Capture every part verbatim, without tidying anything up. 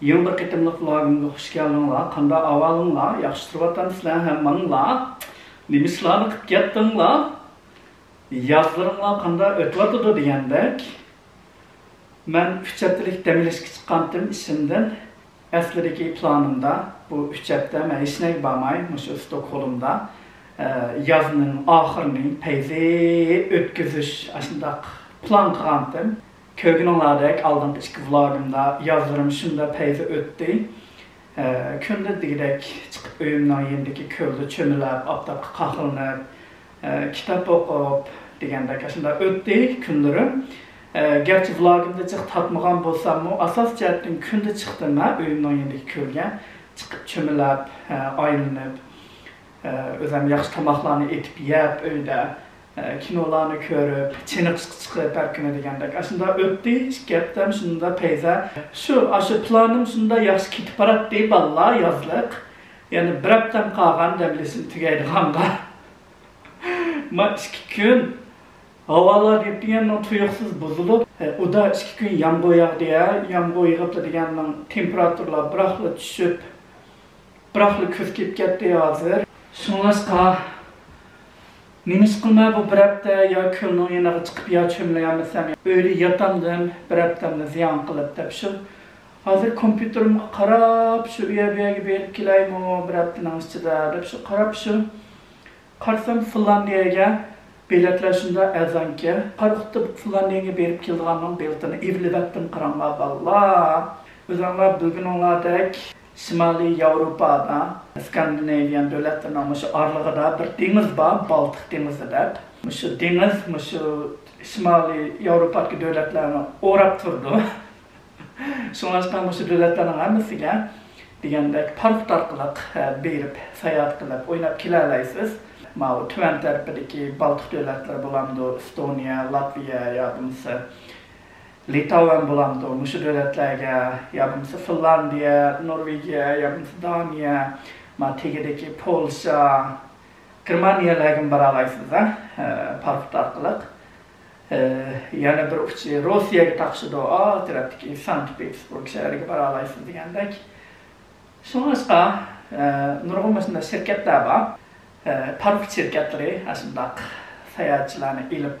يېڭى بىر قېتىملىق ۋلوگىمغا خۇش كەلدىڭلار. قانداق ئەھۋالىڭلار؟ ياخشى تۇرۇۋاتامسىلەر ھەممىڭلار؟ نېمە ئىشلارنى قىلىپ كەتتىڭلار؟ يازلىرىڭلار قانداق ئۆتۈۋاتىدۇ دېگەندەك. مەن ئۈچ ھەپتىلىك دەم ئېلىشقا چىققانتىم ئىشىمدىن. ئەسلىدىكى پىلانىمدا بۇ ئۈچ ھەپتە مەن ھېچنەرگە بارماي، مۇشۇ ستوكھولمدا، ئە، يازنىڭ ئاخىرىنى پەيزى ئۆتكۈزۈش، ئاشۇنداق پىلان قىلغانتىم. كۆرگىنىڭلاردەك، ئالدىنقى ئىككى ۋلوگىمدا يازلىرىم شۇنداق پەيزى ئۆتتى. ئە، كۈندە دېگۈدەك چىقىپ، ئۆيۈمنىڭ يېنىدىكى كۆلدە چۆمۈلۈپ، ئاپتاپقا قاقلىنىپ، ئە، كىتاب ئوقۇپ دېگەندەك ئاشۇنداق ئۆتتى كۈنلىرىم. ئە، گەرچە ۋلوگىمدا جىق تارتمىغان بولساممۇ، ئاساسىي جەھەتتىن كۈندە چىقتىم مەن ئۆيۈمنىڭ يېنىدىكى كۆلگە. چىقىپ چۆمۈلۈپ، ئە، ئايلىنىپ، ئە، ئۆزۈم ياخشى تاماقلارنى ئېتىپ يەپ ئۆيدە، ئە، كىنولارنى كۆرۈپ، چېنىقىشقا چىقىپ ھەر كۈنى دېگەندەك. ئاشۇنداق ئۆتتى ئىككى ھەپتەم شۇنداق پەيزى. شۇ، ئاشۇ پىلانىم شۇنداق ياخشى كېتىپ باراتتى، بالىلار، يازلىق. يەنە بىر ھەپتەم قالغان دەم ئېلىشىم تۈگەيدىغانغا. ما ئىككى كۈن ھاۋالار دېگەننىڭ تۇيۇقسىز بۇزۇلۇپ، ئۇدا ئىككى كۈن يامغۇر ياغدى، ھە، يامغۇر يېغىپلا دېگەننىڭ تېمپېراتۇرىلار بىراقلا چۈشۈپ، بىراقلا كۈز كېلىپ كەتتى ھازىر. شۇڭلاشقا، نېمە ئىش قىلماي بۇ بىر ھەپتە يا كۆلنىڭ يېنىغا چىقىپ يا چۆمۈلەلمىسەم، ئۆيدە ياتامدىم، بىر ھەپتەمنى زىيان قىلىپ دەپ شۇ. ھازىر كومپيۇتېرىمغا قاراپ، شۇ ئۇ يەر بۇ يەرگە بېرىپ كېلەيمۇ بىر ھەپتىنىڭ ئىچىدە دەپ شۇ قاراپ شۇ. قارىسام، فىنلاندىيەگە بېلەتلەر شۇنداق ئەرزانكەن. پاراخوتتا فىنلاندىيەگە بېرىپ كېلىدىغاننىڭ بېلىتىنى ئېلىۋەتتىم، قاراڭلار، بالىلار. ئۆزۈڭلار بىلگىنىڭلاردەك، شىمالىي ياۋروپادا، سكاندىناۋىيە دۆلەتلىرىنىڭ مۇشۇ ئارىلىقىدا بىر دېڭىز بار، بالتىق دېڭىزى دەپ. مۇشۇ دېڭىز، مۇشۇ شىمالىي ياۋروپادىكى دۆلەتلەرنى ئوراپ تۇرىدۇ. شۇڭلاشقا مۇشۇ دۆلەتلەرنىڭ ھەممىسىگە دېگەندەك پاراخوت ئارقىلىق، ئە، بېرىپ ساياھەت قىلىپ ئويناپ كېلەلەيسىز. ماۋۇ تۆۋەن تەرىپىدىكى بالتىق دۆلەتلىرى بولامدۇ، ئېستونىيە، لاتۋىيە يا بولمىسا لىتاۋەن بولامدۇ، مۇشۇ دۆلەتلەرگە يا بولمىسا فىنلاندىيە، نورۋېگىيە يا بولمىسا دانىيە، ما تېگىدىكى پولشا، گېرمانىيەلەرگىمۇ بارالايسىز، ھە، پاراخوت ئارقىلىق. ئە، يەنە بىر ئۇچى روسىيەگە تاقىشىدۇ، ئا تەرەپتىكى سانكت پېتېربۇرگ شەھىرىگە بارالايسىز دېگەندەك. شۇڭلاشقا، ئە، نۇرغۇن مۇشۇنداق شىركەتلەر بار. ئە، پاراخوت شىركەتلىرى ئاشۇنداق ساياھەتچىلەرنى ئېلىپ،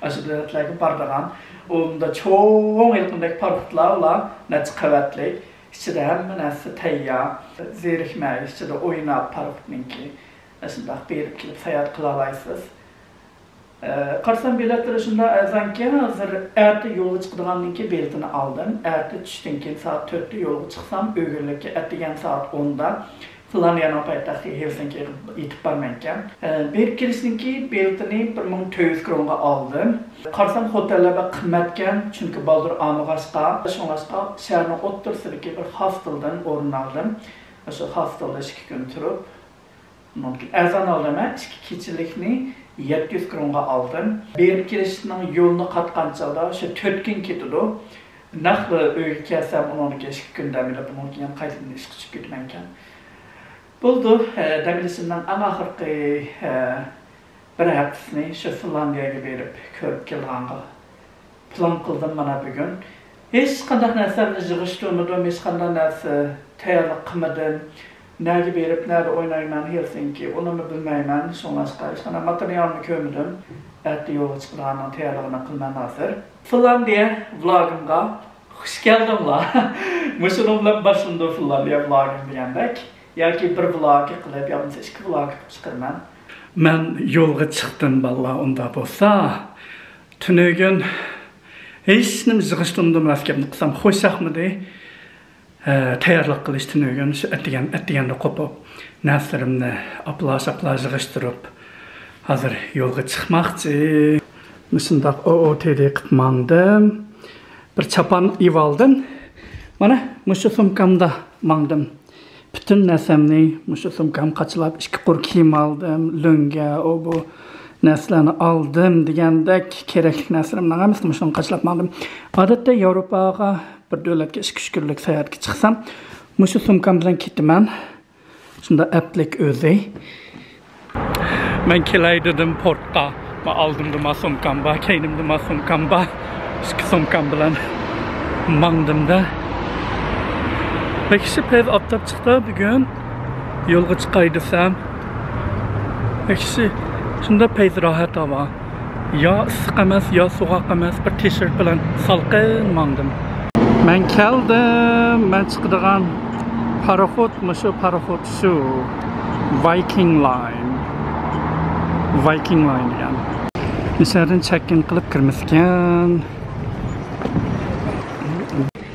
ئاشۇ دۆلەتلەرگە بارىدىغان. ئۇ مۇنداق چوڭ ھېلىقىدەك پاراخوتلار، ئۇلار نەچچە قەۋەتلىك. ئىچىدە ھەممە نەرسە تەييار. زېرىكمەي، ئىچىدە ئويناپ پاراخوتنىڭكى. ئاشۇنداق بېرىپ كېلىپ ساياھەت قىلالايسىز. ئە، قارىسام، بېلەتلىرى شۇنداق ئەرزانكەن، ھازىر ئەتە يولغا چىقىدىغاندىن كېيىن بېلىتىنى ئالدىم. ئەتە چۈشتىن كېيىن سائەت تۆتتە يولغا چىقسام، ئۆگۈنلۈككە ئەتىگەن سائەت ئوندا فىنلاندىيەنىڭ پايتەختى ھېلسىنكىغا يېتىپ بارىمەنكەن. ئە، بېرىپ كېلىشتىن كېيىن بېلىتىنى بىر مىڭ تۆت يۈز كرونغا ئالدىم. قارىسام، خوتەللەر بەك قىممەتكەن، چۈنكى بالدۇر ئالمىغاچقا. شۇڭلاشقا، شەھەرنىڭ ئوتتۇرىسىدىكى بىر خوستېلدىن ئورۇن ئالدىم. شۇ خوستېلدا ئىككى كۈن تۇرۇپ، ئۇنىڭدىن كېيىن ئەرزان ئالدىم، ھە، ئىككى كېچىلىكنى يەتتە يۈز كرونغا ئالدىم. بېرىپ كېلىشنىڭ يولىنى قاتقان چاغدا شۇ تۆت كۈن كېتىدۇ. نەقلا ئۆيگە كەلسەم، ئۇنىڭدىن كېيىن ئىككى كۈن دەم ئېلىپ، ئۇنىڭدىن كېيىن قايتىدىن ئىشقا چۈشۈپ كېتىمەنكەن. بولدى، ئە، دەم ئېلىشىمنىڭ ئەڭ ئاخىرقى، ئە، بىر ھەپتىسىنى شۇ فىنلاندىيەگە بېرىپ كۆرۈپ كېلىدىغانغا پىلان قىلدىم مانا بۈگۈن. ھېچقانداق نەرسەمنى يىغىشتۇرمىدىم، ھېچقانداق نەرسە تەييارلىق قىلمىدىم. نەگە بېرىپ، نەدە ئوينايمەن، ھېلسىنكى، ئۇنىمۇ بىلمەيمەن. شۇڭلاشقا ھېچقانداق ماتېرىيالنى كۆرمىدىم. ئەتە يولغا چىقىدىغاننىڭ تەييارلىقىنى قىلىمەن ھازىر. فىنلاندىيە ۋلوگىمغا خۇش كەلدىڭلار. مۇشۇنىڭ بىلەن باشلىنىدۇ فىنلاندىيە ۋلوگىم دېگەندەك. ياكى بىر ۋلوگ قىلىپ، يا بولمىسا ئىككى ۋلوگ قىلىپ چىقىرىمەن. مەن يولغا چىقتىم، بالىلار، ئۇنداق بولسا. تۈنۈگۈن ھېچنېمە يىغىشتۇرمىدىم، راست گەپنى قىلسام، خۇشياقمىدى. ھە، تەييارلىق قىلىش تۈنۈگۈن شۇ ئەتىگەن، ئەتىگەندە قوپۇپ، نەرسىلىرىمنى ئاپلا-ساپلا يىغىشتۇرۇپ، ھازىر يولغا چىقماقچى. مۇشۇنداق ئو ئو تې دې قىلىپ ماڭدىم. بىر چاپان ئېۋالدىم. مانا، مۇشۇ سومكامدا ماڭدىم. پۈتۈن نەرسەمنى مۇشۇ سومكام قاچىلاپ، ئىككى قۇر كىيىم ئالدىم، لۆڭگە، ئۇ بۇ نەرسىلەرنى ئالدىم دېگەندەك، كېرەكلىك نەرسىلىرىمنىڭ ھەممىسىنى مۇشۇنىڭغا قاچىلاپ ماڭدىم. ئادەتتە ياۋروپاغا بىر دۆلەتكە ئىككى، ئۈچ كۈنلۈك ساياھەتكە چىقسام، مۇشۇ سومكام بىلەن كېتىمەن. شۇنداق ئەپلىك ئۆزى. مەن كېلەي دېدىم پورتقا. ما ئالدىمدا ما سومكام بار، كەينىمدە ما سومكام بار. ئىككى سومكام بىلەن ماڭدىم-دە. بەك كىشى پەيز ئاپتاپ چىقتى بۈگۈن. يولغا چىقاي دېسەم، بەك كىشى شۇنداق پەيز راھەت ھاۋا. يا ئىسسىق ئەمەس، يا سوغۇق ئەمەس، بىر تىشېرت بىلەن سالقىن ماڭدىم. مەن كەلدىم. مەن چىقىدىغان پاراخوت مۇشۇ پاراخوت شۇ. ۋايكىڭ لاين. ۋايكىڭ لاين دېگەن. مۇشۇ يەردىن چېك ئىن قىلىپ كىرمىسىكەن.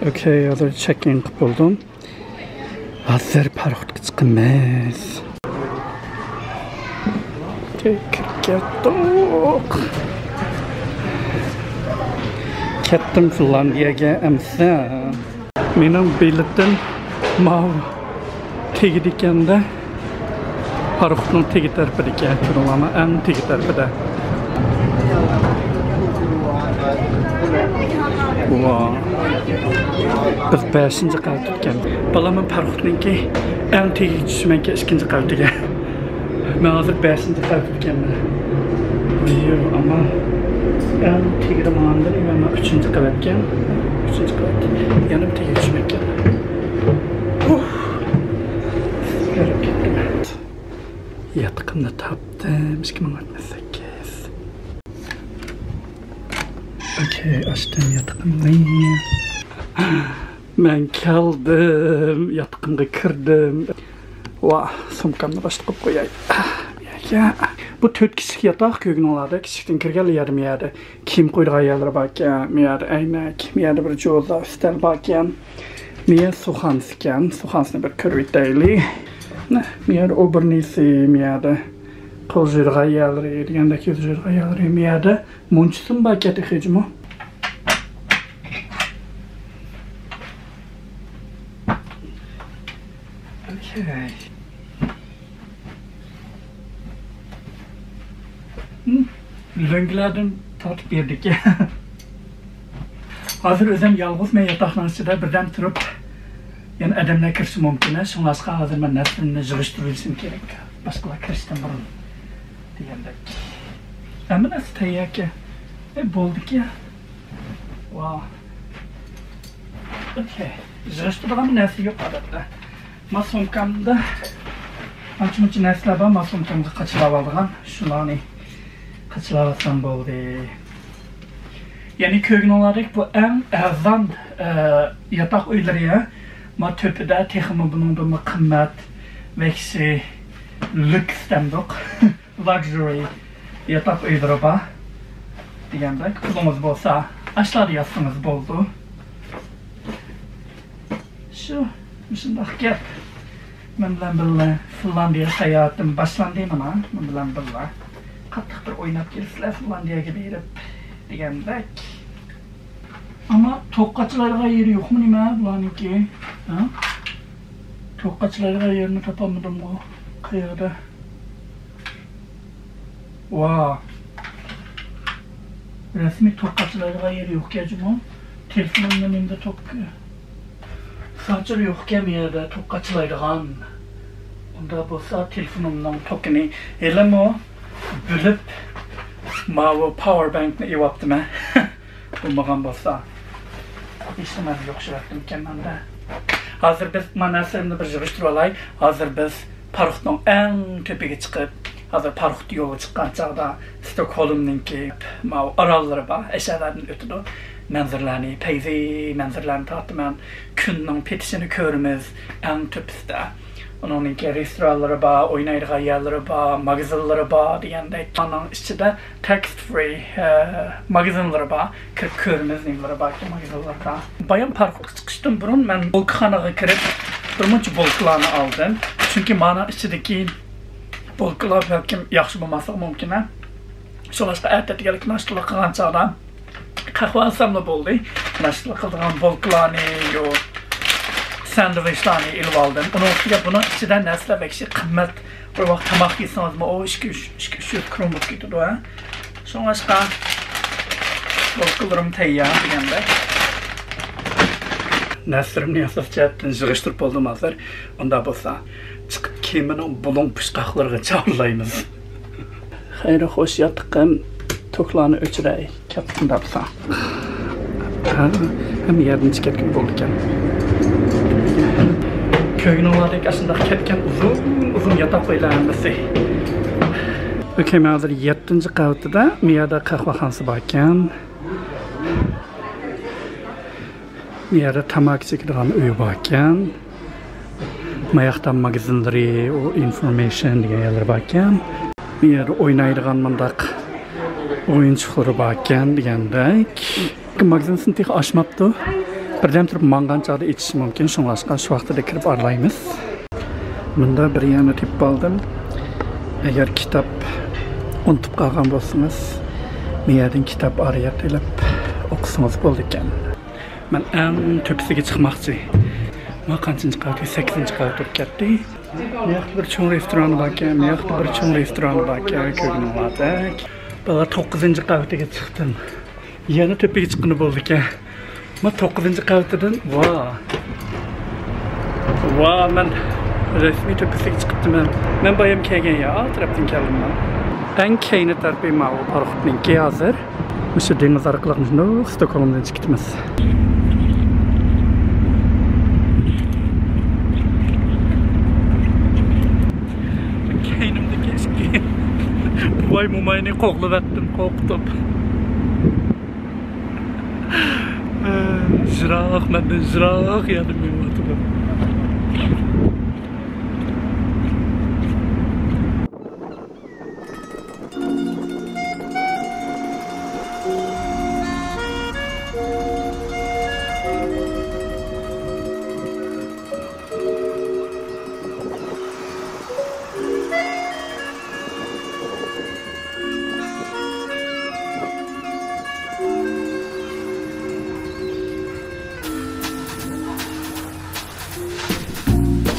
ئوكەي، ھازىر چېك ئىن قىلىپ بولدۇم. ھازىر پاراخوتقا چىقىمىز. كىرىپ كەتتۇق. كەتتىم فىنلاندىيەگە ئەمسە. مېنىڭ بېلىتىم ماۋۇ تېگىدىكەندە. پاراخوتنىڭ تېگى تەرىپىدىكەن، كۆرۈڭلارما، ئەڭ تېگى تەرىپىدە. ۋا. بىز بەشىنچى قەۋەتتە ئىكەن. بالام، مەن پاراخوتنىڭكى ئەڭ تېگىگە چۈشىمەنكەن، ئىككىنچى قەۋىتىگە. مەن ھازىر بەشىنچى قەۋەتتە ئىكەنمەن. ۋىيو، ئەمما ئەڭ تېگىدە ماڭغاندىن مەن ئۈچىنچى قەۋەتكەن. ئۈچىنچى قەۋەت. يەنە تېگىگە چۈشىمەنكەن. ئۇھ. ياتىقىمنى تاپتىم، ئىككى مىڭ ئاتمىش سەككىز. ئوكەي، ئاچتىم ياتىقىمنى. مەن كەلدىم، ياتىقىمغا كىردىم. ۋاھ، سومكامنى باشتا قويۇپ قوياي. بۇ تۆت كىشىلىك ياتاق، كۆرگىنىڭلاردەك، ئىشىكتىن كىرگەنلا يەردە، مۇ يەردە كىيىم قويىدىغان يەرلىرى باركەن، مۇ يەردە ئەينەك، مۇ يەردە بىر جوزا ئۈستەل باركەن. مۇ يەر سۇخانىسى ئىكەن، سۇخانىسىنى بىر كۆرۈۋېتەيلى. مۇ يەردە ئوبورنىسى، مۇ يەردە قول يۇيىدىغان يەرلىرى، دېگەندەك يۈز يۇيىدىغان يەرلىرى، مۇ يەردە مۇنچىسىمۇ باركەن تېخىچىمۇ. ئوكەي. لۆڭگىلەردىن تارتىپ بېرىدىكەن. ھازىر ئۆزۈم يالغۇزمەن ياتاقنىڭ ئىچىدە، بىردەم تۇرۇپ يەنە ئادەملەر كىرىشى مۇمكىن. شۇڭلاشقا ھازىر مەن نەرسىلىرىمنى يىغىشتۇرۇۋېلىشىم كېرەك، باشقىلار كىرىشتىن بۇرۇن دېگەندەك. ھەممە نەرسە تەيياركەن. ئەي، بولدىكەن. ۋاۋ. ئوكەي. يىغىشتۇرىدىغان نەرسە يوق ئادەتتە. ما سومكامدا ئانچە-مۇنچە نەرسىلەر بار، ما سومكامغا قاچىلاۋالىدىغان. شۇلارنى قاچىلاۋالسام بولدى. يەنى كۆرگىنىڭلاردەك بۇ ئەڭ ئەرزان، ئە، ياتاق ئۆيلىرى، ھە. ما تۆپىدە تېخىمۇ بۇنىڭدىنمۇ قىممەت، ۋەھشىي، لۈكس دەمدۇق. لاكژۇرى ياتاق ئۆيلىرى بار دېگەندەك، پۇلىڭىز بولسا ئاشۇلاردا ياتسىڭىز بولىدۇ. شۇ، مۇشۇنداق گەپ. مەن بىلەن بىللە فىنلاندىيە ساياھىتىم باشلاندى مانا، مەن بىلەن بىللە. قاتتىق بىر ئويناپ كېلىسىلەر فىنلاندىيەگە بېرىپ دېگەندەك. ئەمما توك قاچىلايدىغان يېرى يوقمۇ نېمە بۇلارنىڭكى؟ ھە؟ توك قاچىلايدىغان يېرىنى تاپالمىدىمغۇ. قەيەردە؟ ۋا. رەسمىي توك قاچىلايدىغان يېرى يوقكەن جۇمۇ. تېلېفونۇمنى مەندە توك، سانچىلار يوقكەن بۇ يەردە توك قاچىلايدىغان. ئۇنداق بولسا تېلېفونۇمنىڭ توكىنى ھېلىمۇ بۆلۈپ، ماۋۇ پاۋېر بانكنى ئېلىۋاپتىمەن. بولمىغان بولسا، ھېچنېمىنى يوقىتىۋەتتىمكەن مەندە. ھازىر بىز مانا نەرسىلىرىمنى بىر يىغىشتۇرۇۋالاي. ھازىر بىز پاراخوتنىڭ ئەڭ تۆپىگە چىقىپ، ھازىر پاراخوت يولغا چىققان چاغدا ستوكھولمنىڭكى ماۋۇ ئاراللىرى بار، ئەشەلەردىن ئۆتىدۇ. مەنزىرىلەرنى، پەيزى مەنزىرىلەرنى تارتىمەن. كۈننىڭ پېتىشىنى كۆرىمىز ئەڭ تۆپىسىدە. ئۇنىڭدىن كېيىن رېستورانلىرى بار، ئوينايدىغان يەرلىرى بار، ماگىزىنلىرى بار دېگەندەك. ئانىڭ ئىچىدە تاكس فرى، ئە، ماگىزىنلىرى بار. كىرىپ كۆرىمىز، نېمىلىرى باركەن ماگىزىنلاردا. بايام پاراخوتقا چىقىشتىن بۇرۇن مەن بولكىخانىغا كىرىپ، بىر مۇنچە بولكىلارنى ئالدىم. چۈنكى مانا ئىچىدىكى بولكىلار بەلكىم ياخشى بولماسلىقى مۇمكىن، ھە. شۇڭلاشقا ئەتە دېگەنلىك ناشتىلىق قىلغان چاغدا قەھۋە ئالساملا بولدى. ناشتىلىق قىلىدىغان بولكىلارنى، يو، ساندۋىچلارنى ئېلىپ ئالدىم. ئۇنىڭ ئۈستىگە بۇنىڭ ئىچىدە نەرسىلەر بەك قىممەت. بىر ۋاق تاماق يېسىڭىزمۇ ئۇ ئىككى، ئۈچ، ئىككى، ئۈچ يۈز كرون بولۇپ كېتىدۇ، ھە. شۇڭلاشقا بولكىلىرىم تەييار دېگەندەك. نەرسىلىرىمنى ئاساسىي جەھەتتىن يىغىشتۇرۇپ بولدۇم ھازىر. ئۇنداق بولسا، چىقىپ كېمىنىڭ بۇلۇڭ پۇچقاقلىرىغا چاۋۇرلايمىز. خەير، خوش ياتىقىم. توكلارنى ئۆچۈرەي. كەپتىن داپسا. ھەممە يەردىن چىقىپ كەتكىلى بولىدىكەن. كۆرگىنىڭلاردەك ئاشۇنداق كەتكەن ئۇزۇن ئۇزۇن ياتاق ئۆيلەر ھەممىسى. ئوكەي، مەن ھازىر يەتتىنچى قەۋىتىدە، مۇ يەردە قەھۋەخانىسى باركەن. مۇ يەردە تاماكا چېكىدىغان ئۆي باركەن. ماياقتا ماگىزىنلىرى، ئۇ ئىنفورمېيشن دېگەن يەرلەر باركەن. مۇ يەردە ئوينايدىغان مۇنداق ئويۇنچۇقلىرى باركەن دېگەندەك. ماگىزىنىسىنى تېخى ئاچماپتۇ. بىردەم تۇرۇپ ماڭغان چاغدا ئېچىشى مۇمكىن، شۇڭلاشقا شۇ ۋاقتىدا كىرىپ ئارىلايمىز. مۇندا بىر يەرنى تېپىپ ئالدىم. ئەگەر كىتاب ئۇنتۇپ قالغان بولسىڭىز، مۇ يەردىن كىتاب ئارىيەت ئېلىپ ئوقۇسىڭىز بولىدىكەن. مەن ئەڭ تۆپىسىگە چىقماقچى. ما قانچىنچى قەۋەت؟ سەككىزىنچى قەۋەت بولۇپ كەتتى. مۇ ياقتا بىر چوڭ رېستوران باركەن، مۇ ياقتا بىر چوڭ رېستوران باركەن، كۆرگىنىڭلاردەك. بالا، توققۇزىنچى قەۋىتىگە چىقتىم. يەنە تۆپىگە چىققىنى بولدىكەن. ما توققۇزىنچى قەۋىتىدىن، ۋا. ۋا، مەن رەسمىي تۆپىسىگە چىقىپتىمەن. مەن بايام كەلگەن يەر، ئا تەرەپتىن كەلدىم مەن. ئەڭ كەينى تەرىپى ماۋۇ پاراخوتنىڭكى ھازىر. مۇشۇ دېڭىز ئارقىلىق مۇشۇنداق ستوكھولمدىن چىقىپتىمىز. كەينىمدىكى ئىككى بوۋاي موماينى قوغلىۋەتتىم، قورقۇتۇپ. يىراق، مەندىن يىراق يەردىن مېڭىۋاتىدۇ.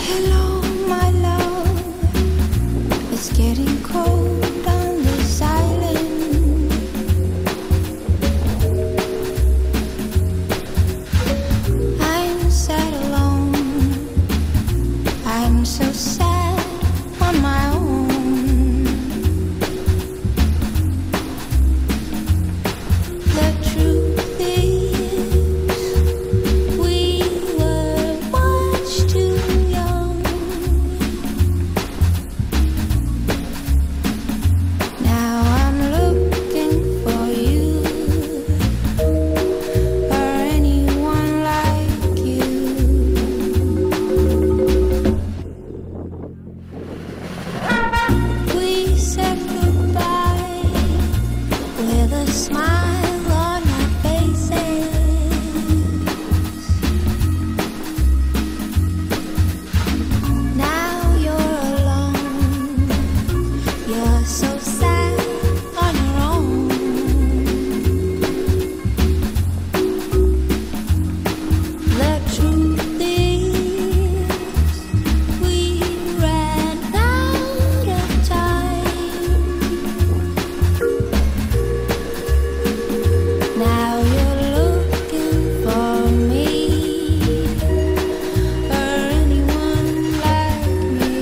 Hello, my love. It's getting cold on this island. I'm sad alone. I'm so sad on my own. The truth is, we were much too young. Now I'm looking for you or anyone like you. We said goodbye with a smile on our faces. Now you're alone. You're so sad on your own. The truth is, we ran out of time. Now you're looking for me or anyone like me.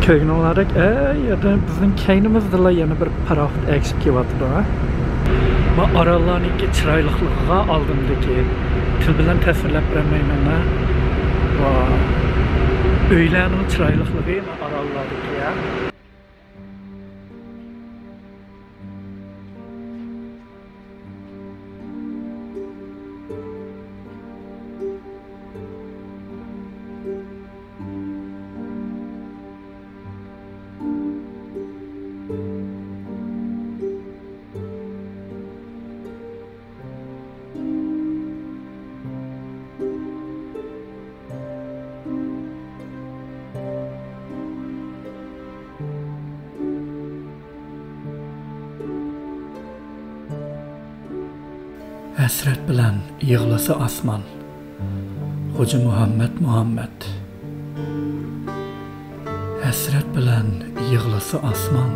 كۆرگىنىڭلاردەك، ئەي يەردە بىزنىڭ كەينىمىزدىلا يەنە بىر پاراخوت ئەگىشىپ كېلىۋاتىدۇ، ھە. ما ئاراللارنىڭكى چىرايلىقلىقىغا ئالدىمدىكى تىل بىلەن تەسۋىرلەپ بېرەلمەيمەن، ھە. ۋا. ئۆيلەرنىڭ چىرايلىقلىقى ما ئاراللاردىكى، ھە. ھەسرەت بىلەن يىغلىسا ئاسمان. خوجا مۇھەممەد مۇھەممەد. ھەسرەت بىلەن يىغلىسا ئاسمان،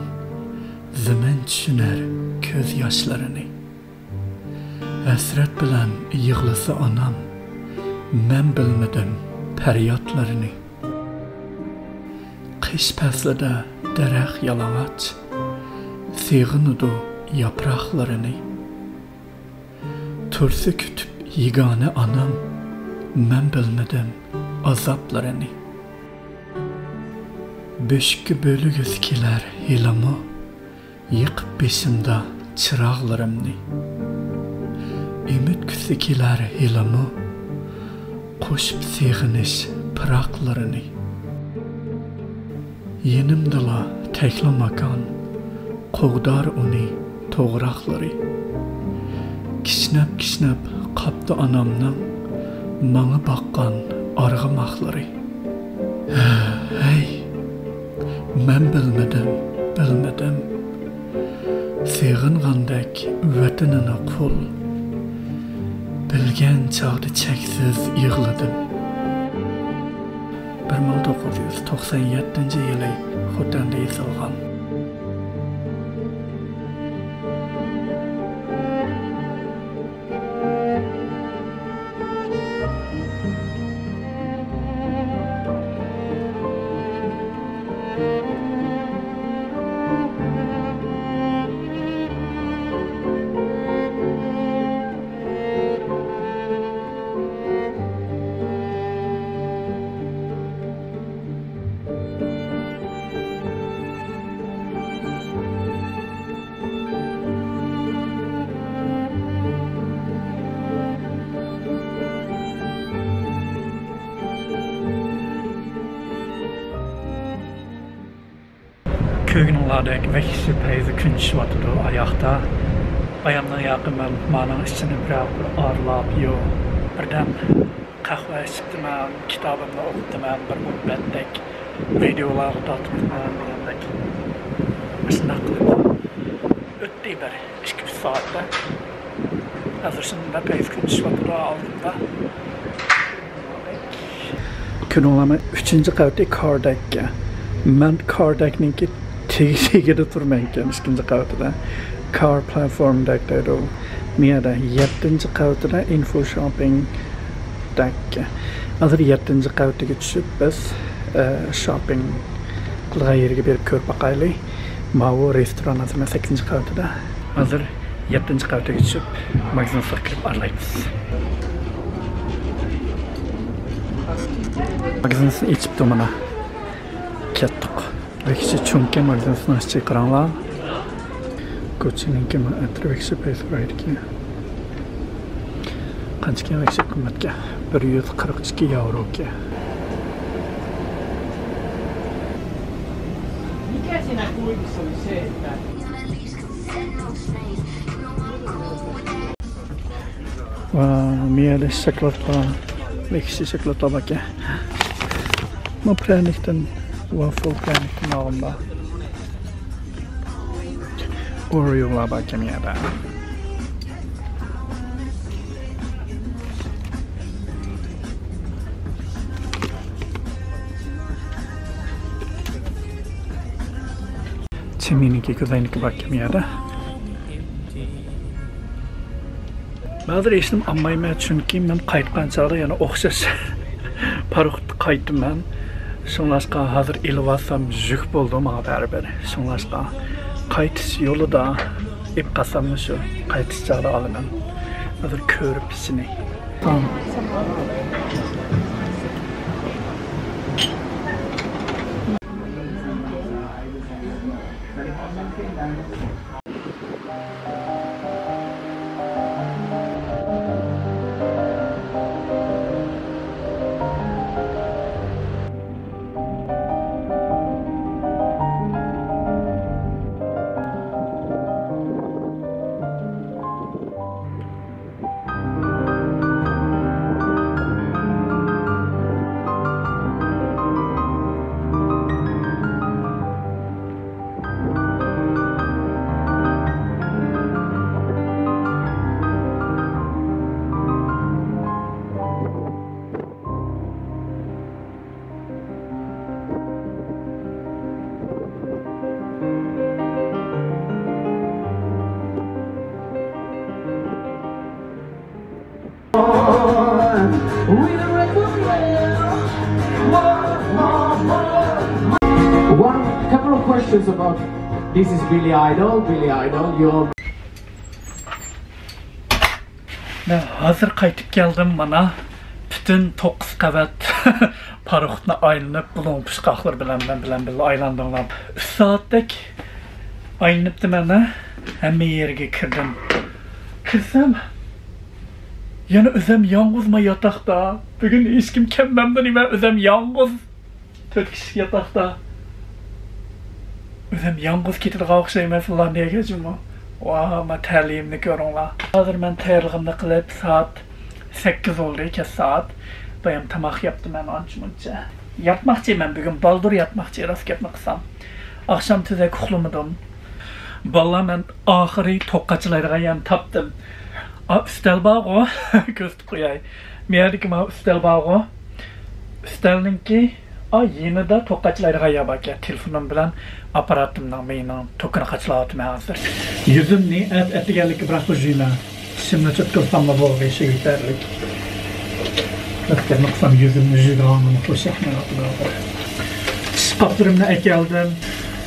زېمىن چۈشىنەر كۆز ياشلىرىنى. ھەسرەت بىلەن يىغلىسا ئانام، مەن بىلمىدىم پەريادلىرىنى. قىش پەسلىدە دەرەخ يالىڭاچ، سېغىنىدۇ ياپراقلىرىنى. تۇرسا كۈتۈپ يېگانە ئانام، مەن بىلمىدىم ئازابلىرىنى. بۆشۈككە بۆلگۈسى كېلەر ھېلىمۇ، يېقىپ بېشىمدا چىراغلىرىمنى. ئۈمىد كۈسى كېلەر ھېلىمۇ، قوشۇپ سېغىنىش پىراقلىرىنى. يېنىمدىلا تەكلىماكان، قوغدار ئۇنى توغراقلىرى. كىشنەپ-كىشنەپ قاپتۇ ئانامنىڭ ماڭا باققان ئارغىماقلىرى. ھەي، مەن بىلمىدىم، بىلمىدىم. سېغىنغاندەك ۋەتىنىنى قۇل، بىلگەن چاغدا چەكسىز يىغلىدىم. بىر مىڭ توققۇز يۈز توقسان يەتتىنچى يىلى خوتەندە يېزىلغان. كۆرگىنىڭلاردەك ۋەھشىي پەيزى كۈن چۈشۈۋاتىدۇ ئاياغدا. بايامدىن ياقى مەن مانىڭ ئىچىنى بىراق بىر ئارىلاپ، يو، بىردەم قەھۋە ئىچىپتىمەن، كىتابىمنى ئوقۇپتىمەن، بىر مۇنبەتتەك ۋىدېئولارغا تارتىپتىمەن دېگەندەك. ئاشۇنداق قىلىپ ئۆتتى بىر ئىككى ئۈچ سائەتتە. ھازىر شۇنداق پەيزى كۈن چۈشۈۋاتىدۇ ئالدىمدا. كۆرۈڭلارمۇ، ئۈچىنچى قەۋىتى كاردەككە. مەن كاردەكنىڭكى تېگى تېگىدە تۇرمەنكەن، ئىككىنچى قەۋىتىدە. كار پلاتفورم دەك دەيدۇ. مۇ يەردە يەتتىنچى قەۋىتىدە ئىنفو شوپپىڭ دەك. ھازىر يەتتىنچى قەۋىتىگە چۈشۈپ، بىز، ئە، شوپپىڭ قىلغان يېرىگە بېرىپ كۆرۈپ باقايلى. ماۋۇ رېستوران ھازىر مەن سەككىزىنچى قەۋىتىدە. ھازىر يەتتىنچى قەۋىتىگە چۈشۈپ، ماگىزىنسىغا كىرىپ ئارىلايمىز. ماگىزىنسىنى ئېچىپتۇ مانا. كەتتۇق. ۋەھشىي چوڭكەن ماگىزىنسىنىڭ ئىچىگە قاراڭلار. گۇچچىنىڭكى ئەتىرى ۋەھشىي پەيزى بار ئىكەن. قانچىكەن ۋەھشىي قىممەتكەن. بىر يۈز قىرىق ئىككى ياۋروكەن. ۋاۋ، مۇ يەردە شاكىلاتلار، ۋەھشىي شاكىلاتلار باركەن. مانا پىرەنىكتىن، ۋافل پىرەنىكتىن ئالغان بار. ئورېئولار باركەن مۇ يەردە. چىمىنىڭكى كۆزەينىكى باركەن مۇ يەردە. مەن ھازىر ھېچنېمە ئالمايمەن، چۈنكى مەن قايتقان چاغدا يەنە ئوخشاش پاراخوتتا قايتىمەن. شۇڭلاشقا ھازىر ئېلىۋالسام يۈك بولىدۇ ماڭا بەرىبىر. شۇڭلاشقا قايتىش يولىدا ئېلىپ قالساممۇ شۇ، قايتىش چاغدا ئالىمەن. ھازىر كۆرۈپ ئىچىنى. This is Billy Idol, Billy Idol, you're مەن ھازىر قايتىپ كەلدىم، مانا پۈتۈن توققۇز قەۋەت پاراخوتنى ئايلىنىپ، بۇلۇڭ پۇچقاقلىرى بىلەن مەن بىلەن بىللە ئايلاندىڭلار. ئۈچ سائەتتەك ئايلىنىپتىمەن، ھەممە يەرگە كىردىم. كىرسەم، يەنە ئۆزۈم يالغۇزما ياتاقتا. بۈگۈن ھېچكىم كەلمەمدۇ نېمە، ئۆزۈم يالغۇز. تۆت كىشىلىك ياتاقتا ئۆزۈم يالغۇز كېتىدىغان ئوخشايمەن فىلان دېگەن جۇمۇ. ۋاھ، ما تەلىيىمنى كۆرۈڭلار. ھازىر مەن تەييارلىقىمنى قىلىپ، سائەت سەككىز بولدى، كەچ سائەت. بايام تاماق يەپتىمەن ئانچە مۇنچە. ياتماقچىمەن بۈگۈن، بالدۇر ياتماقچى، راست گەپنى قىلسام. ئاخشام تۈزەك ئۇخلىمىدىم. بالىلار، مەن ئاخىرى توك قاچىلايدىغان يەرنى تاپتىم. ئا، ئۈستەل بارغۇ، كۆرسىتىپ قوياي. مۇ يەردىكى مانا ئۈستەل بارغۇ. ئۈستەلنىڭكى، ئا، يېنىدا توك قاچىلايدىغان يەر باركەن. تېلېفونۇم بىلەن ئاپپاراتىمنىڭ مېيىنىڭ توكىنى قاچىلاۋاتىمەن ھازىر. يۈزۈمنى ئەت-، ئەتىگەنلىككە بىراقلا جۇيىمەن. چىشىمنى چوتكىلىساملا بولدى، شۇ يېتەرلىك. بىر قىسام يۈزۈمنى جۇيىدىغانغىمۇ توشۇقمايۋاتىدۇ ھازىر. چىش قاپلىرىمنى ئەكەلدىم.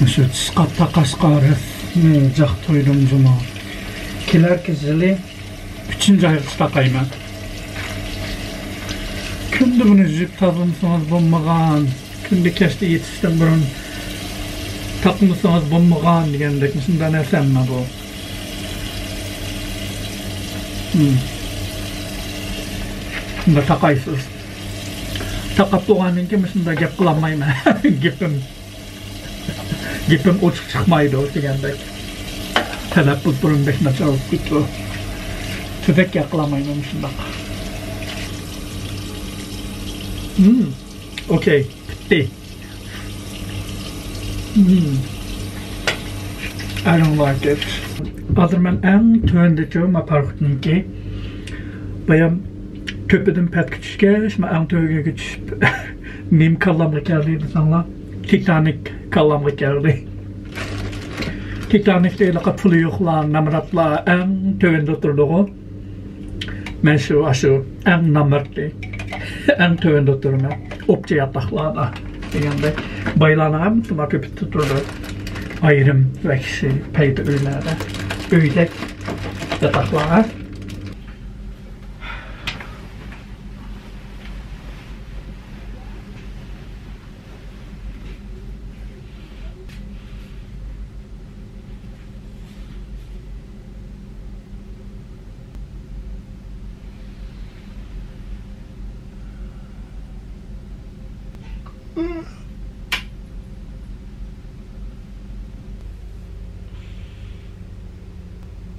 مۇشۇ چىش قاپ تاقاشقا رەسمىي جاق تويدۇم جۇمۇ. كېلەركى يىلى ئۈچىنچى ئايغىچە تاقايمەن. كۈندە بۇنى يۇيۇپ تازىلىمىسىڭىز بولمىغان. كۈندە كەچتە يېتىشتىن بۇرۇن تاقىمىسىڭىز بولمىغان دېگەندەك مۇشۇنداق نەرسە ئەمما بۇ. ھىم. شۇنداق تاقايسىز. تاقاپ بولغاندىن كېيىن مۇشۇنداق گەپ قىلالمايمەن. گېپىم، گېپىم ئوچۇق چىقمايدۇ دېگەندەك. تەلەپپۇز بۇرۇن بەك ناچار بولۇپ كېتىدۇ. تۈزەك گەپ قىلالمايمەن مۇشۇنداق. ھىم. ئوكەي. پۈتتى. مم. I don't like it. ھازىر مەن ئەڭ تۆۋەندىچۇ، ما پاراخوتنىڭكى. بايام تۆپىدىن پەتكە چۈشكەچ، ما ئەڭ تۆۋەنگە چۈشۈپ، نېمە كاللامغا كەلدى دېسەڭلار، تىتانىك كاللامغا كەلدى. تىتانىكتا ھېلىقى پۇلى يوقلار، نامراتلار ئەڭ تۆۋەندە تۇرىدىغۇ. مەن شۇ، ئاشۇ ئەڭ نامراتى، ئەڭ تۆۋەندە تۇرىمەن. ئوپچە ياتاقلاردا دېگەندەك. بايلارنىڭ ھەممىسى مانا تۆپىدە تۇرىدۇ. ئايرىم ۋەھشىي پەيدە ئۆيلەردە. ئۆيدەك ياتاقلار.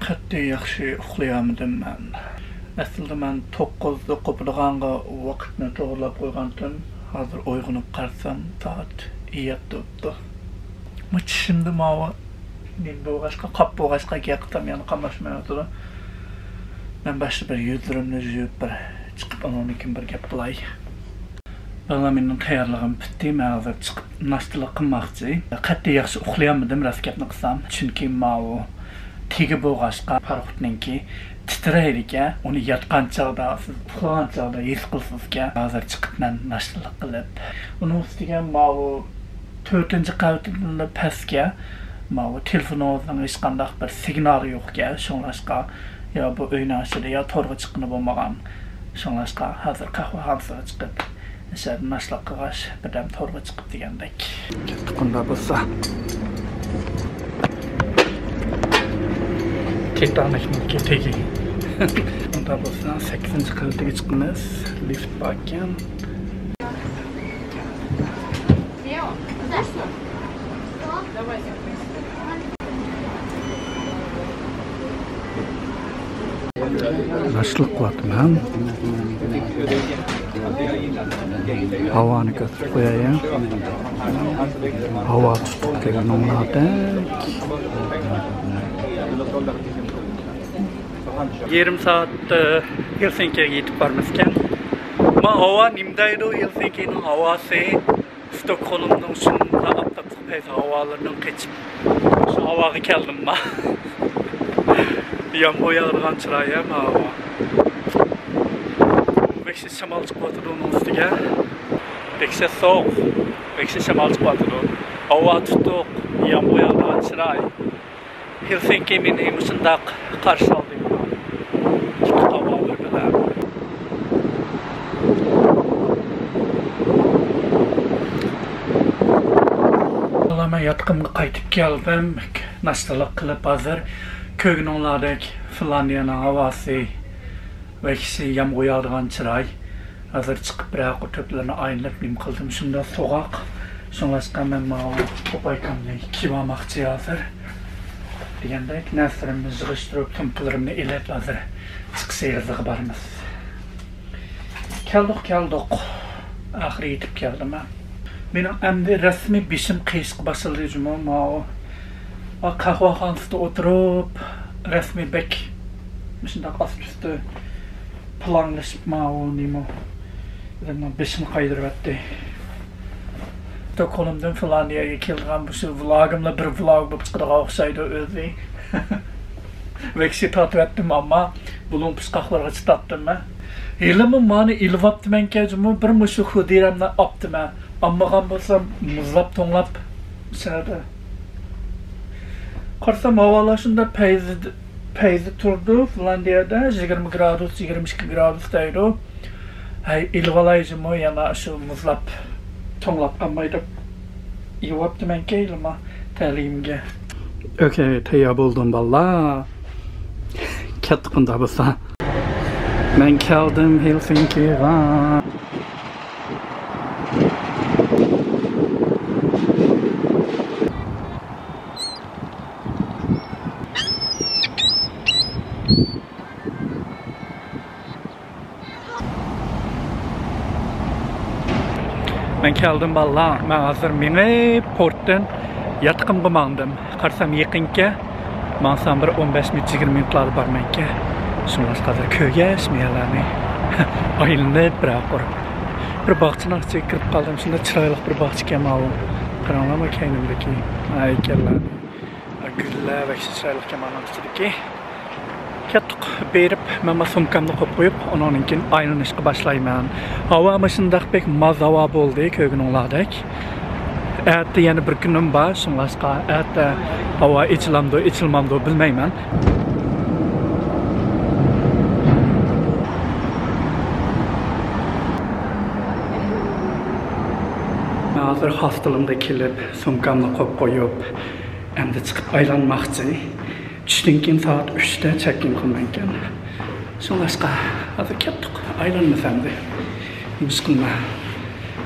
قەتئىي ياخشى ئۇخلىيالمىدىم مەن. ئەسلىدە مەن توققۇزدا قوپىدىغانغا ۋاقىتنى توغرىلاپ قويغانتىم. ھازىر ئويغىنىپ قارىسام، سائەت يەتتە بوپتۇ. مۇ چىشىمدا ماۋۇ نېمە بولغاچقا، قاپ بولغاچقا، ھەقىقەتەن يەنە قاملاشمايۋاتىدۇ. مەن باشتا بىر يۈزلىرىمنى يۇيۇپ، بىر چىقىپ، ئۇنىڭدىن كېيىن بىر گەپ قىلاي. بالام، مېنىڭ تەييارلىقىم پۈتتى. مەن ھازىر چىقىپ ناشتىلىق قىلماقچى. قەتئىي ياخشى ئۇخلىيالمىدىم، راست گەپنى قىلسام. چۈنكى ماۋۇ تېگى بولغاچقا، پاراخوتنىڭكى تىترەيدىكەن. ئۇنى ياتقان چاغدا، سىز ئۇخلىغان چاغدا ھېس قىلىسىزكەن. ھازىر چىقىپ مەن ناشتىلىق قىلىپ، ئۇنىڭ ئۈستىگە ماۋۇ تۆتىنچى قەۋىتىدىنلا پەسكەن. ماۋۇ تېلېفونىڭىزنىڭ ھېچقانداق بىر سىگنالى يوقكەن. شۇڭلاشقا، يا بۇ ئۆينىڭ ئىچىدە، يا تورغا چىققىنى بولمىغان. شۇڭلاشقا ھازىر قەھۋەخانىسىغا چىقىپ، ئەشەدە ناشتىلىق قىلغاچ، بىردەم تورغا چىقىپ دېگەندەك. كەتتۇق ئۇنداق بولسا. تىتانىكنىڭكى تېگى. ئۇنداق بولسا، سەككىزىنچى قەۋىتىگە چىقىمىز. لىفت باركەن. ناشتىلىق قىلاتتىم ھەم. ھاۋانى كۆرسىتىپ قوياي. ھاۋا تۇتۇق دېگەن ئوڭلاردەك. يېرىم سائەتتە ھېلسىنكىگە يېتىپ بارىمىزكەن. ما ھاۋا نېمە دەيدۇ، ھېلسىنكىنىڭ ھاۋاسى. ستوكھولمنىڭ شۇنداق ئاپتاپلىق پەيزى ھاۋالىرىدىن قېچىپ، شۇ ھاۋاغا كەلدىم ما. يامغۇر ياغىدىغان چىراي ھە ما ھاۋا. بەكشى شامال چىقىۋاتىدۇ ئۇنىڭ ئۈستىگە. بەكشى سوغۇق، بەكشى شامال چىقىۋاتىدۇ. ھاۋا تۇتۇق، يامغۇر ياغىدىغان چىراي. ھېلسىنكى مېنى مۇشۇنداق قارشى ئالدى. تۇتۇق ھاۋا بىر بىلەن. مەن ياتىقىمغا قايتىپ كەلدىم. ناشتىلىق قىلىپ ھازىر كۆرگىنىڭلاردەك فىنلاندىيەنىڭ ھاۋاسى ۋەھشىي يامغۇر ياغىدىغان چىراي. ھازىر چىقىپ بىرەر قۇر تۆپلىرىنى ئايلىنىپ نېمە قىلدىم، شۇنداق سوغۇق. شۇڭلاشقا مەن ماۋۇ پوپايكامنى كىيىۋالماقچى ھازىر. دېگەندەك نەرسىلىرىمنى يىغىشتۇرۇپ، سومكىلىرىمنى ئېلىپ ھازىر چىقىش ئېغىزىغا بارىمىز. كەلدۇق، كەلدۇق. ئاخىرى يېتىپ كەلدىم مەن. مېنىڭ ئەمدى رەسمىي بېشىم قېيىشقا باشلىدى جۇمۇ، ماۋۇ. ئا، قەھۋەخانىسىدا ئولتۇرۇپ، رەسمىي بەك مۇشۇنداق ئاستى-ئۈستى پىلانلىشىپ، ماۋۇ نېمە، ئادەمنىڭ بېشىنى قايدۇرۇۋەتتى. ستوكھولمدىن فىنلاندىيەگە كېلىدىغان بۇ شۇ ۋلوگۇملا بىر ۋلوگ بولۇپ چىقىدىغان ئوخشايدۇ ئۆزى. ۋەھشىي تارتىۋەتتىم، ئەمما بۇلۇڭ پۇچقاقلىرىغىچە تارتتىم مەن. ھېلىمۇ مانى ئېلىۋاپتىمەنكەن جۇمۇ، بىر مۇشۇ خۇدىرەمنى ئاپتىمەن. ئالمىغان بولسام مۇزلاپ، توڭلاپ، شەھەردە. قارىسام، ھاۋالار شۇنداق پەيزى، پەيزى تۇرىدۇ، فىنلاندىيەدە يىگىرمە گرادۇس، يىگىرمە ئىككى گرادۇس دەيدۇ. ھەي، ئېلىۋالاي جۇمۇ، يەنە شۇ مۇزلاپ، توڭلاپ قالماي دەپ ئېلىۋاپتىمەنكەن، ھېلىمۇ تەلىيىمگە. ئوكەي، تەييار بولدۇم، بالىلار. كەتتۇق ئۇنداق بولسا. مەن كەلدىم ھېلسىنكىغا. مەن كەلدىم، بالىلار. مەن ھازىر مېڭىپ، پورتتىن ياتىقىمغا ماڭدىم. قارىسام، يېقىنكەن. ماڭسام، بىر ئون بەش مىنۇت، يىگىرمە مىنۇتلاردا بارمەنكەن. شۇڭلاشقا ھازىر كۆرگەچ مەيەرلەرنى ئايلىنىپ بىرەر قۇر. بىر باغچىنىڭ ئىچىگە كىرىپ قالدىم. شۇنداق چىرايلىق بىر باغچىكەن ماۋۇ. قاراڭلارما كەينىمدىكى ھەيكەللەرنى. گۈللەر ۋەھشىي چىرايلىقكەن مانىڭ ئىچىدىكى. كەتتۇق، بېرىپ، مەن بۇ سومكامنى قويۇپ قويۇپ، ئۇنىڭدىن كېيىن ئايلىنىشقا باشلايمەن. ھاۋا مۇشۇنداق بەك ماز ھاۋا بولدى، كۆرگىنىڭلاردەك. ئەتە يەنە بىر كۈنۈم بار، شۇڭلاشقا ئەتە ھاۋا ئېچىلامدۇ، ئېچىلمامدۇ بىلمەيمەن. مەن ھازىر ھاستېلىمغا كېلىپ، سومكامنى قويۇپ قويۇپ، ئەمدى چىقىپ ئايلانماقچى. چۈشتىن كېيىن سائەت ئۈچتە چېك ئىن قىلىمەنكەن. شۇڭلاشقا ھازىر كەتتۇق، ئايلانىمىز ئەمدى. نېمە ئىش قىلىمەن؟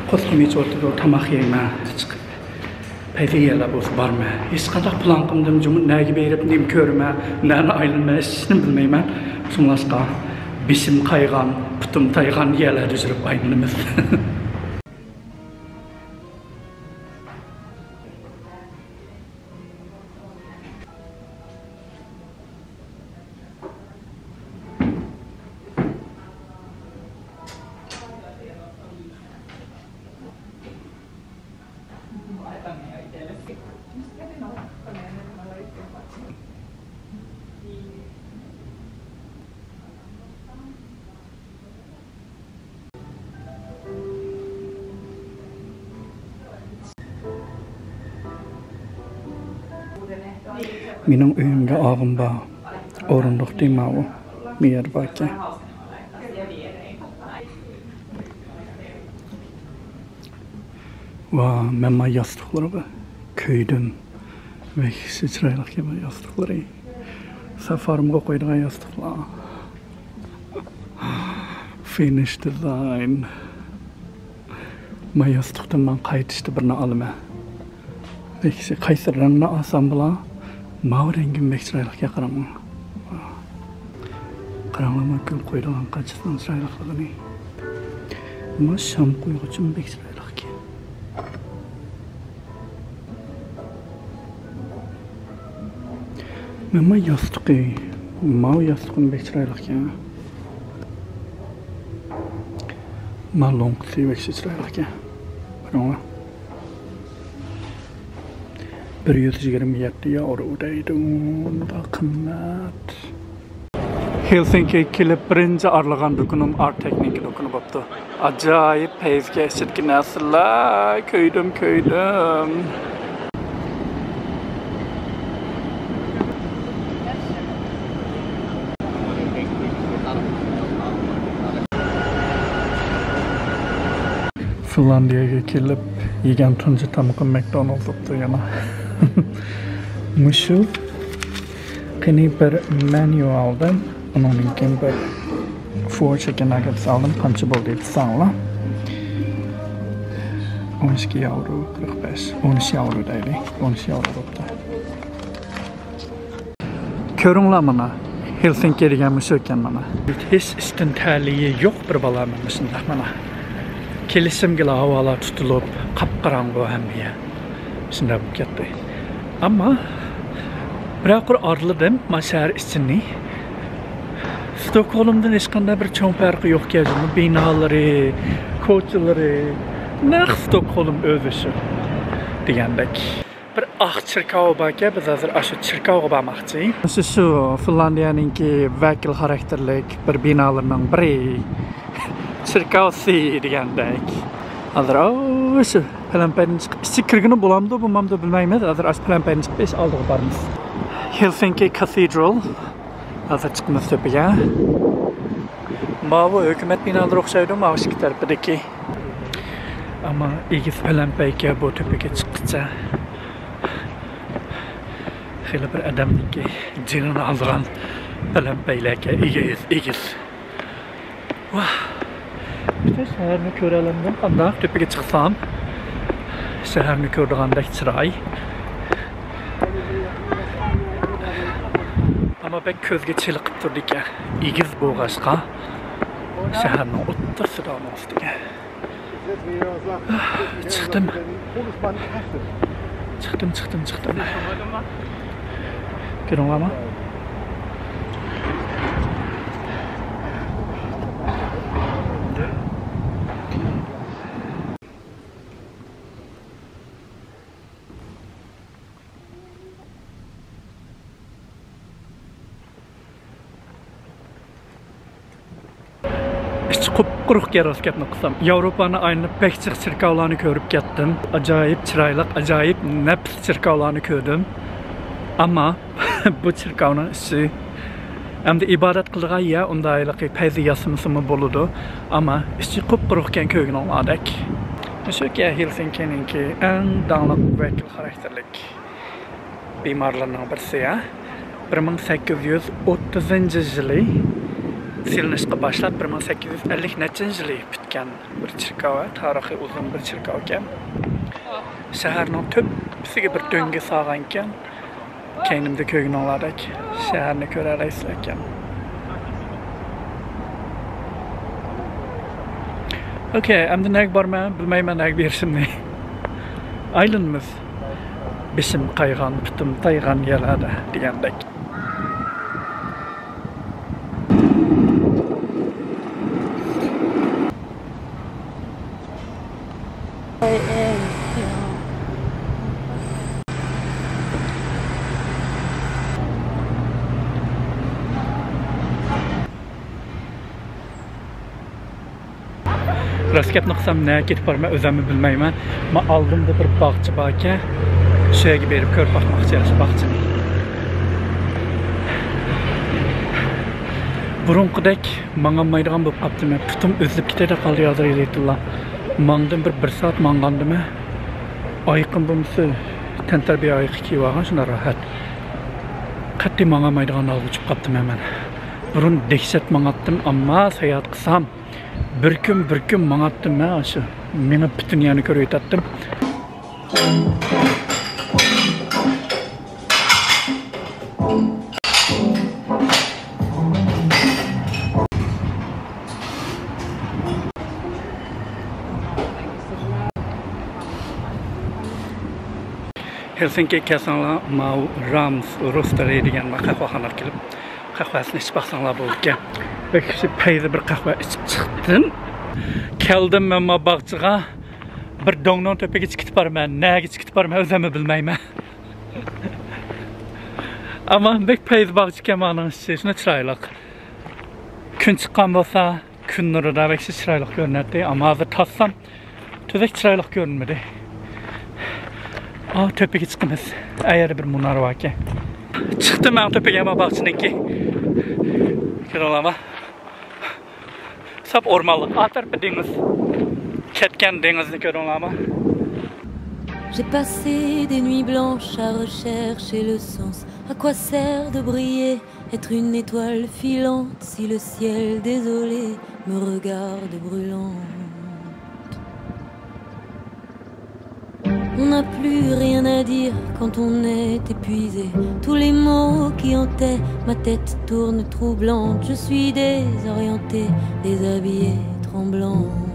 قورسىقىم ئېچىۋاتىدۇ، تاماق يەيمەن. چىقىپ پەيزى يەرلەر بولسا بارىمەن. ھېچقانداق پىلان قىلمىدىم جۇمۇ، نەگە بېرىپ نېمە كۆرىمەن، نەنى ئايلىنىمەن، ھېچنېمە بىلمەيمەن. شۇڭلاشقا بېشىم قايغان، پۇتۇم تايغان يەرلەردە يۈرۈپ ئايلىنىمىز. مېنىڭ ئۆيۈمگە ئالغۇم بار. ئورۇندۇق دېمەۋۇ. مېيەر باركەن. ۋا، مەن ما ياستۇقلارغا كۆيدۈم. ۋەھشىي چىرايلىقكەن ما ياستۇقلىرى. سافارىمغا قويىدىغان ياستۇقلار. فىنىش دىزاين. ما ياستۇقتىن مەن قايتىشتا بىرنى ئالىمەن. بەك، قايسى رەڭنى ئالسام بولا؟ ماۋۇ رەڭگىمۇ بەك چىرايلىقكەن، قاراڭ. قاراڭلارما، گۈل قويىدىغان قانچىسىنىڭ چىرايلىقلىقىنى. بۇ شام قويغۇچىمۇ بەك چىرايلىقكەن. مەن ما ياستۇقى، ماۋۇ ياستۇقىمۇ بەك چىرايلىقكەن. ما لوڭقىسى بەك چىرايلىقكەن. قاراڭلار. بىر يۈز يىگىرمە يەتتە ياۋرو دەيدۇ. مۇنداق قىممەت. ھېلسىنكىگە كېلىپ بىرىنچى ئارىلىغان دۇكىنىم ئارت تېخنىكا دۇكىنى بوپتۇ. ئاجايىپ پەيزىكەن ئىچىدىكى نەرسىلەر. كۆيدۈم، كۆيدۈم. فىنلاندىيەگە كېلىپ يېگەن تۇنجى تامىقىم ماكدونالدز بوپتۇ يەنە. مۇشۇ. قېنى بىر مېنيۇ ئالدىم. ئۇنىڭدىن كېيىن بىر فور چىكن ناگگېتس ئالدىم. قانچە بولدى دېسەڭلار. ئون ئىككى ياۋرو قىرىق بەش. ئون ئۈچ ياۋرو دەيلى. ئون ئۈچ ياۋرو بوپتۇ. كۆرۈڭلار مانا، ھېلسىنكى دېگەن مۇشۇ ئىكەن مانا. ھېچ ئىشتىن تەلىيى يوق بىر بالامنىڭ مۇشۇنداق مانا. كېلىشىمگىلا ھاۋالار تۇتۇلۇپ، قاپقاراڭغۇ ھەممە يەر. شۇنداق بولۇپ كەتتى. ئەمما بىرەر قۇر ئارىلىدىم، ما شەھەر ئىچىنى. ستوكھولمدىن ھېچقانداق بىر چوڭ پەرقى يوقكەن، بىنالىرى، كوچىلىرى، نەق ستوكھولم ئۆزى شۇ دېگەندەك. بىر ئاق چېركاۋ باركەن، بىز ھازىر ئاشۇ چېركاۋغا بارماقچى. مۇشۇ شۇ فىنلاندىيەنىڭكى ۋەكىل خاراكتېرلىك بىر بىنالىرىنىڭ بىرى. چېركاۋسى دېگەندەك. ھازىر ئاشۇ پەلەمپەيدىن چىقىپ، ئىچىگە كىرگىنى بولامدۇ، بولمامدۇ بىلمەيمىز. ھازىر ئاشۇ پەلەمپەيدىن چىقىپ، ئىش ئالدىغا بارىمىز. ھېلسىنكى كاتېدرال. ھازىر چىقىمىز تۆپىگە. ماۋۇ ھۆكۈمەت بىنالىرى ئوخشايدۇ، ماۋۇ ئىككى تەرىپىدىكى. ئەمما ئېگىز پەلەمپەيكەن بۇ تۆپىگە چىققىچە. خېلى بىر ئادەمنىڭكى جېنىنى ئالىدىغان پەلەمپەيلەركەن، ئېگىز، ئېگىز. ۋاھ! پۈتۈن شەھەرنى كۆرەلەمدىم، قانداق تۆپىگە چىقسام شەھەرنى كۆرىدىغاندەك چىراي. ئەمما بەك كۆزگە چېلىقىپ تۇرىدىكەن، ئېگىز بولغاچقا شەھەرنىڭ ئوتتۇرىسىدا ئۇنىڭ ئۈستىگە. چىقتىم. چىقتىم، چىقتىم، چىقتىم. كۆرۈڭلارمۇ؟ ئىچى قۇپقۇرۇق ئىكەن، راست گەپنى قىلسام. ياۋروپانى ئايلىنىپ بەك جىق چېركاۋلارنى كۆرۈپ كەتتىم. ئاجايىپ چىرايلىق، ئاجايىپ نەپىس چېركاۋلارنى كۆردۈم. ئەمما بۇ چېركاۋنىڭ ئىچى ئەمدى ئىبادەت قىلىدىغان يەر، ئۇنداق ھېلىقى پەيزى ياسىمىسىمۇ بولىدۇ. ئەمما ئىچى قۇپقۇرۇق ئىكەن، كۆرگىنىڭلاردەك. مۇشۇ ھېلسىنكىنىڭكى ئەڭ داڭلىق ۋەكىل خاراكتېرلىك بىمارلىرىنىڭ بىرسى، ھە. بىر مىڭ سەككىز يۈز ئوتتۇزىنچى يىلى سېلىنىشقا باشلاپ، بىر مىڭ سەككىز يۈز ئەللىك نەچچىنچى يىلى پۈتكەن بىر چېركاۋ، تارىخى ئۇزۇن بىر چېركاۋ ئىكەن. شەھەرنىڭ تۆپىسىگە بىر دۆڭگە سالغانىكەن. كەينىمدە كۆرگىنىڭلاردەك شەھەرنى كۆرەلەيسىلەر ئىكەن. ئوكەي، ئەمدى نەگە بارىمەن، بىلمەيمەن نەگە بېرىشىمنى. ئايلىنىمىز. بېشىم قايغان، پۇتۇم تايغان يەرلەردە دېگەندەك. راست گەپنى قىلسام، نەگە كېتىپ بارىمەن ئۆزۈممۇ بىلمەيمەن. ما ئالدىمدا بىر باغچە باركەن، شۇ يەرگە بېرىپ كۆرۈپ باقماقچى ئاشۇ باغچىنى. بۇرۇنقىدەك ماڭالمايدىغان بولۇپ قاپتىمەن. پۇتۇم ئۈزۈلۈپ كېتەيدە قالدى ھازىر ھېلىتىنلا. ماڭدىم، بىر، بىر سائەت ماڭغاندىمەن. ئايىقىم بولمىسا تەنتەربىيە ئايىقى كىيىۋالغان، شۇنداق راھەت. قەتئىي ماڭالمايدىغان ھالغا چۈشۈپ قاپتىمەن مەن. بۇرۇن دەھشەت ماڭاتتىم، ئەمما ساياھەت قىلسام، بىر كۈن، بىر كۈن ماڭاتتىم مەن ئاشۇ. مېڭىپ پۈتۈن يەرنى كۆرۈۋېتەتتىم. ھېلسىنكىگە كەلسەڭلار، ماۋۇ رامس روستېرى دېگەن قەھۋەخانىغا كېلىپ، قەھۋەسىنى ئىچىپ باقساڭلار بولىدىكەن. بەك پەيزى بىر قەھۋە ئىچىپ چىقتىم. كەلدىم مەن ما باغچىغا. بىر دۆڭنىڭ تۆپىگە چىقىپ بارىمەن، نەگە چىقىپ بارىمەن ئۆزۈممۇ بىلمەيمەن. ئەمما بەك پەيزى باغچە ئىكەن مانىڭ ئىچى، شۇنداق چىرايلىق. كۈن چىققان بولسا، كۈن نۇرىدا بەك چىرايلىق كۆرۈنەتتى. ئەمما ھازىر تارتسام، تۈزەك چىرايلىق كۆرۈنمىدى. ئا، تۆپىگە چىقىمىز. ئا يەردە بىر مۇنارە باركەن. چىقتىم مەن تۆپىگە، ما باغچىنىڭكى. كۆرۈڭلارما؟ ساپ ئورمانلىق، ئا تەرىپى دېڭىز. كەتكەن دېڭىزنى كۆردۈڭلارمۇ؟ J'ai passé des nuits blanches à rechercher le sens. À quoi sert de briller, être une étoile filante si le ciel désolé me regarde brûlante? On n'a plus rien à dire quand on est épuisé. Tous les mots qui hantaient ma tête tournent troublante. Je suis désorientée, déshabillée, tremblante.